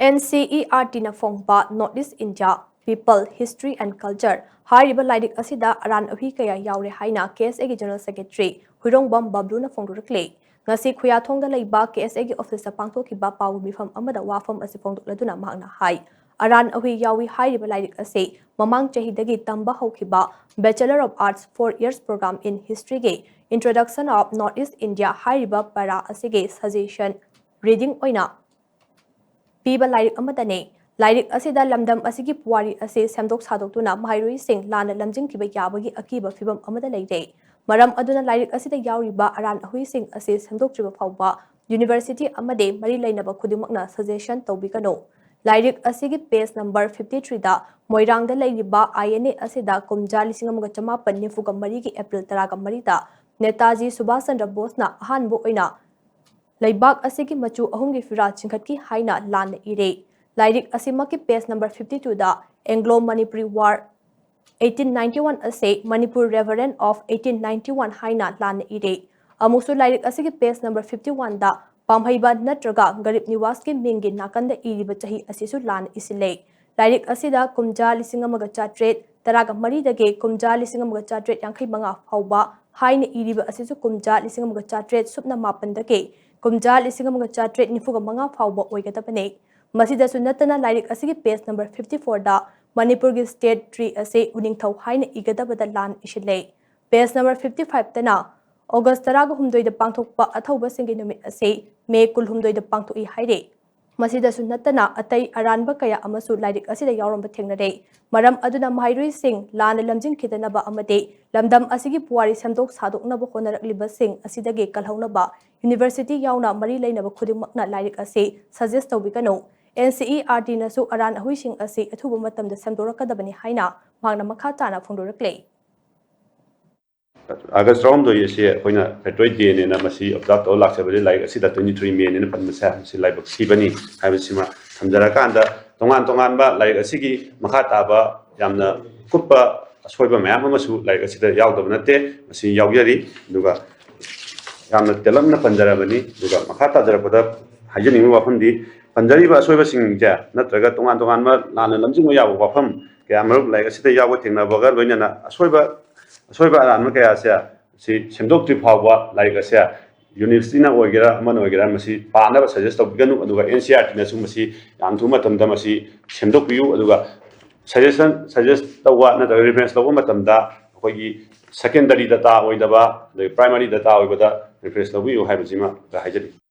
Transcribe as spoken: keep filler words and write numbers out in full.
N C E R ꯇꯤꯅ ꯐꯣꯡꯕ North East India, People, History and Culture ꯍꯥꯏꯔꯤꯕ ꯂꯥꯏꯔꯤꯛ ꯑꯁꯤꯗ ꯑꯔꯥꯟ ꯑꯍꯨꯏ ꯀꯌꯥ ꯌꯥꯎꯔꯦ ꯍꯥꯏꯅ ꯀꯦ ꯑꯦꯁ ꯑꯦꯒꯤ General Secretary ꯍꯨꯏꯔꯣꯡꯕꯝ ꯕꯕ꯭ꯂꯨꯅ ꯐꯣꯡꯗꯣꯔꯛꯂꯤ꯫ ꯉꯁꯤ ꯈꯨꯌꯥꯊꯣꯡꯗ ꯂꯩꯕ ꯀꯦ ꯑꯦꯁ ꯑꯦꯒꯤ ꯑꯣꯐꯤꯁꯇ ꯄꯥꯡꯊꯣꯛꯈꯤꯕ ꯄꯥꯎ ꯃꯤꯐꯝ ꯑꯃꯗ ꯋꯥꯐꯝ ꯑꯁꯤ ꯐꯣꯡꯗꯣꯛꯂꯗꯨꯅ ꯃꯍꯥꯛꯅ ꯍꯥꯏ, ꯑꯔꯥꯟ ꯑꯍꯨꯏ ꯌꯥꯎꯏ ꯍꯥꯏꯔꯤꯕ ꯂꯥꯏꯔꯤꯛ ꯑꯁꯤ ꯃꯃꯥꯡ ꯆꯍꯤꯗꯒꯤ ꯇꯝꯕ ꯍꯧꯈꯤꯕ Bachelor of Arts four years program in Historyꯒꯤ Introduction of North East India ꯍꯥꯏꯔꯤꯕ ꯄꯔꯥ ꯑꯁꯤꯒꯤ suggestion reading ꯑꯣꯏꯅ ꯄꯤꯕ ꯂꯥꯏꯔꯤꯛ ꯑꯃꯠꯇꯅꯤ꯫ ꯂꯥꯏꯔꯤꯛ ꯑꯁꯤꯗ ꯂꯝꯗꯝ ꯑꯁꯤꯒꯤ ꯄꯨꯋꯥꯔꯤ ꯑꯁꯤ ꯁꯦꯝꯗꯣꯛ ꯁꯥꯗꯣꯛꯇꯨꯅ ꯃꯍꯩꯔꯣꯏꯁꯤꯡ ꯂꯥꯟꯅ ꯂꯝꯖꯤꯡꯈꯤꯕ ꯌꯥꯕꯒꯤ ꯑꯀꯤꯕ ꯐꯤꯚꯝ ꯑꯃꯗ ꯂꯩꯔꯦ꯫ ꯃꯔꯝ ꯑꯗꯨꯅ ꯂꯥꯏꯔꯤꯛ ꯑꯁꯤꯗ ꯌꯥꯎꯔꯤꯕ ꯑꯔꯥꯟ ꯑꯍꯨꯏꯁꯤꯡ ꯑꯁꯤ ꯁꯦꯝꯗꯣꯛꯇ꯭ꯔꯤꯕ ꯐꯥꯎꯕ university ꯑꯃꯗꯤ ꯃꯔꯤ ꯂꯩꯅꯕ ꯈꯨꯗꯤꯡꯃꯛꯅ suggestion ꯇꯧꯕꯤꯒꯅꯨ꯫ ꯂꯥꯏꯔꯤꯛ ꯑꯁꯤꯒꯤ page number fifty threeꯗ ꯃꯣꯏꯔꯥꯡꯗ ꯂꯩꯔꯤꯕ I N A ꯑꯁꯤꯗ ꯀꯨꯝꯖꯥ ꯂꯤꯁꯤꯡ ꯑꯃꯒ ꯆꯃꯥꯄꯟ ꯅꯤꯐꯨꯒ ꯃꯔꯤꯒꯤ April ꯇꯔꯥꯒ ꯃꯔꯤꯗ ꯅꯦꯇꯥꯖꯤ ꯁꯨꯚꯥꯁ ꯆꯟꯗ꯭ꯔ ꯕꯣꯁꯅ ꯑꯍꯥꯟꯕ ꯑꯣꯏꯅ ꯂꯩꯕꯥꯛ ꯑꯁꯤꯒꯤ ꯃꯆꯨ ꯑꯍꯨꯝꯒꯤ ꯐꯤꯔꯥꯜ ꯆꯤꯡꯈꯠꯈꯤ ꯍꯥꯏꯅ ꯂꯥꯟꯅ ꯏꯔꯦ꯫ ꯂꯥꯏꯔꯤꯛ ꯑꯁꯤꯃꯛꯀꯤ page number fifty twoꯗ Anglo Manipuri War eighteen ninety one ꯑꯁꯤ Manipur Reverend of eighteen ninety one ꯍꯥꯏꯅ ꯂꯥꯟꯅ ꯏꯔꯦ꯫ ꯑꯃꯨꯛꯁꯨ ꯂꯥꯏꯔꯤꯛ ꯑꯁꯤꯒꯤ page number fifty oneꯗ ꯄꯥꯝꯍꯩꯕ ꯅꯠꯇ꯭ꯔꯒ ꯒꯔꯤꯕ ꯅꯤꯋꯥꯖꯀꯤ ꯃꯤꯡꯒꯤ ꯅꯥꯀꯟꯗ ꯏꯔꯤꯕ ꯆꯍꯤ ꯑꯁꯤꯁꯨ ꯂꯥꯟꯅ ꯏꯁꯤꯜꯂꯦ꯫ ꯂꯥꯏꯔꯤꯛ ꯑꯁꯤꯗ ꯀꯨꯝꯖꯥ ꯂꯤꯁꯤꯡ ꯑꯃꯒ ꯆꯥꯇ꯭ꯔꯦꯠ ꯇꯔꯥꯒ ꯃꯔꯤꯗꯒꯤ ꯀꯨꯝꯖꯥ ꯂꯤꯁꯤꯡ ꯑꯃꯒ ꯆꯥꯇ꯭ꯔꯦꯠ ꯌꯥꯡꯈꯩ ꯃꯉꯥ ꯐꯥꯎꯕ ꯍꯥꯏꯅ ꯏꯔꯤꯕ ꯑꯁꯤꯁꯨ ꯀꯨꯝꯖꯥ ꯂꯤꯁꯤꯡ ꯑꯃꯒ ꯆꯥꯇ꯭ꯔꯦꯠ ꯁꯨꯞꯅ ꯃꯥꯄꯟꯗꯒꯤ ꯀꯨꯝꯖꯥ ꯂꯤꯁꯤꯡ ꯑꯃꯒ ꯆꯥꯇ꯭ꯔꯦꯠ ꯅꯤꯐꯨꯒ ꯃꯉꯥ ꯐꯥꯎꯕ ꯑꯣꯏꯒꯗꯕꯅꯤ꯫ ꯃꯁꯤꯗꯁꯨ ꯅꯠꯇꯅ ꯂꯥꯏꯔꯤꯛ ꯑꯁꯤꯒꯤ page number fifty fourꯗ ꯃꯅꯤꯄꯨꯔꯒꯤ state tree ꯑꯁꯤ ꯎꯅꯤꯡꯊꯧ ꯍꯥꯏꯅ ꯏꯒꯗꯕꯗ ꯂꯥꯟ ꯏꯁꯤꯜꯂꯦ꯫ Page number fifty fiveꯇꯅ August ꯇꯔꯥꯒ ꯍꯨꯝꯗꯣꯏꯗ ꯄꯥꯡꯊꯣꯛꯄ ꯑꯊꯧꯕꯁꯤꯡꯒꯤ ꯅꯨꯃꯤꯠ ꯑꯁꯤ May ꯀꯨꯟꯍꯨꯝꯗꯣꯏꯗ ꯄꯥꯡꯊꯣꯛꯏ ꯍꯥꯏꯔꯤ꯫ ꯃꯁꯤꯗꯁꯨ ꯅꯠꯇꯅ ꯑꯇꯩ ꯑꯔꯥꯟꯕ ꯀꯌꯥ ꯑꯃꯁꯨ ꯂꯥꯏꯔꯤꯛ ꯑꯁꯤꯗ ꯌꯥꯎꯔꯝꯕ ꯊꯦꯡꯅꯔꯦ꯫ ꯃꯔꯝ ꯑꯗꯨꯅ ꯃꯍꯩꯔꯣꯏꯁꯤꯡ ꯂꯥꯟꯅ ꯂꯝꯖꯤꯡꯈꯤꯗꯅꯕ ꯑꯃꯗꯤ ꯂꯝꯗꯝ ꯑꯁꯤꯒꯤ ꯄꯨꯋꯥꯔꯤ ꯁꯦꯝꯗꯣꯛ ꯁꯥꯗꯣꯛꯅꯕ ꯍꯣꯠꯅꯔꯛꯂꯤꯕꯁꯤꯡ ꯑꯁꯤꯗꯒꯤ ꯀꯜꯍꯧꯅꯕ university ꯌꯥꯎꯅ ꯃꯔꯤ ꯂꯩꯅꯕ ꯈꯨꯗꯤꯡꯃꯛꯅ ꯂꯥꯏꯔꯤꯛ ꯑꯁꯤ suggest ꯇꯧꯕꯤꯒꯅꯨ꯫ N C E R T ꯅꯁꯨ ꯑꯔꯥꯟ ꯑꯍꯨꯏꯁꯤꯡ ꯑꯁꯤ ꯑꯊꯨꯕ ꯃꯇꯝꯗ ꯁꯦꯝꯗꯣꯔꯛꯀꯗꯕꯅꯤ ꯍꯥꯏꯅ ꯃꯍꯥꯛꯅ ꯃꯈꯥ ꯇꯥꯅ ꯐꯣꯡꯗꯣꯔꯛꯂꯤ꯫ ꯑꯥꯒꯁ ꯇꯔꯥꯍꯨꯝꯗꯣꯏ ꯑꯁꯤ ꯑꯩꯈꯣꯏꯅ Patriots Day ꯅꯦꯅ ꯃꯁꯤ observe ꯇꯧꯔ ꯂꯥꯛꯆꯕꯗꯒꯤ ꯂꯥꯏꯔꯤꯛ ꯑꯁꯤꯗ twenty three May ꯅꯦꯅ ꯄꯟꯕꯁꯦ ꯃꯁꯤ ꯂꯥꯏꯕꯛ ꯊꯤꯕꯅꯤ ꯍꯥꯏꯕꯁꯤꯃ ꯊꯝꯖꯔꯀꯥꯟꯗ, ꯇꯣꯉꯥꯟ ꯇꯣꯉꯥꯟꯕ ꯂꯥꯏꯔꯤꯛ ꯑꯁꯤꯒꯤ ꯃꯈꯥ ꯇꯥꯕ ꯌꯥꯝꯅ ꯀꯨꯞꯄ ꯑꯁꯣꯏꯕ ꯃꯌꯥꯝ ꯑꯃꯁꯨ ꯂꯥꯏꯔꯤꯛ ꯑꯁꯤꯗ ꯌꯥꯎꯗꯕ ꯅꯠꯇꯦ, ꯃꯁꯤ ꯌꯥꯎꯖꯔꯤ꯫ ꯑꯗꯨꯒ ꯌꯥꯝꯅ ꯇꯦꯜꯂꯞꯅ ꯄꯟꯖꯔꯕꯅꯤ꯫ ꯑꯗꯨꯒ ꯃꯈꯥ ꯇꯥꯖꯔꯛꯄꯗ ꯍꯥꯏꯖꯅꯤꯡꯕ ꯋꯥꯐꯝꯗꯤ, ꯄꯟꯖꯔꯤꯕ ꯑꯁꯣꯏꯕꯁꯤꯡꯁꯦ ꯅꯠꯇ꯭ꯔꯒ ꯇꯣꯉꯥꯟ ꯇꯣꯉꯥꯟꯕ ꯂꯥꯟꯅ ꯂꯝꯖꯤꯡꯕ ꯌꯥꯕ ꯋꯥꯐꯝ ꯀꯌꯥ ꯃꯔꯨꯞ ꯂꯥꯏꯔꯤꯛ ꯑꯁꯤꯗ ꯌꯥꯎꯕ ꯊꯦꯡꯅꯕꯒ ꯂꯣꯏꯅꯅ ꯑꯁꯣꯏꯕ ꯑꯁꯣꯏꯕ ꯑꯔꯥꯟꯕ ꯀꯌꯥꯁꯦ ꯁꯤ ꯁꯦꯝꯗꯣꯛꯇ꯭ꯔꯤ ꯐꯥꯎꯕ ꯂꯥꯏꯔꯤꯛ ꯑꯁꯦ ꯌꯨꯅꯤꯚꯔꯁꯤꯇꯤꯅ ꯑꯣꯏꯒꯦꯔꯥ ꯑꯃꯅ ꯑꯣꯏꯒꯦꯔꯥ ꯃꯁꯤ ꯄꯥꯅꯕ ꯁꯖꯦꯁ ꯇꯧꯕꯤꯒꯅꯨ꯫ ꯑꯗꯨꯒ ꯑꯦꯟ ꯁꯤ ꯑꯥꯔ ꯇꯤꯅꯁꯨ ꯃꯁꯤ ꯌꯥꯝ ꯊꯨꯕ ꯃꯇꯝꯗ ꯃꯁꯤ ꯁꯦꯝꯗꯣꯛꯄꯤꯌꯨ꯫ ꯑꯗꯨꯒ ꯁꯖꯦꯁꯟ ꯁꯖꯦꯁ ꯇꯧꯕ ꯅꯠꯇ꯭ꯔꯒ ꯔꯤꯐꯔꯦꯟꯁ ꯂꯧꯕ ꯃꯇꯝꯗ ꯑꯩꯈꯣꯏꯒꯤ ꯁꯦꯀꯦꯟꯗꯔꯤ ꯗꯇꯥ ꯑꯣꯏꯗꯕ ꯑꯗꯒꯤ ꯄ꯭ꯔꯥꯏꯃꯥꯔꯤ ꯗꯇꯥ ꯑꯣꯏꯕꯗ ꯔꯤꯐꯔꯦꯟꯁ ꯂꯧꯕꯤꯌꯨ ꯍꯥꯏꯕꯁꯤꯃ ꯍꯥꯏꯖꯔꯤ꯫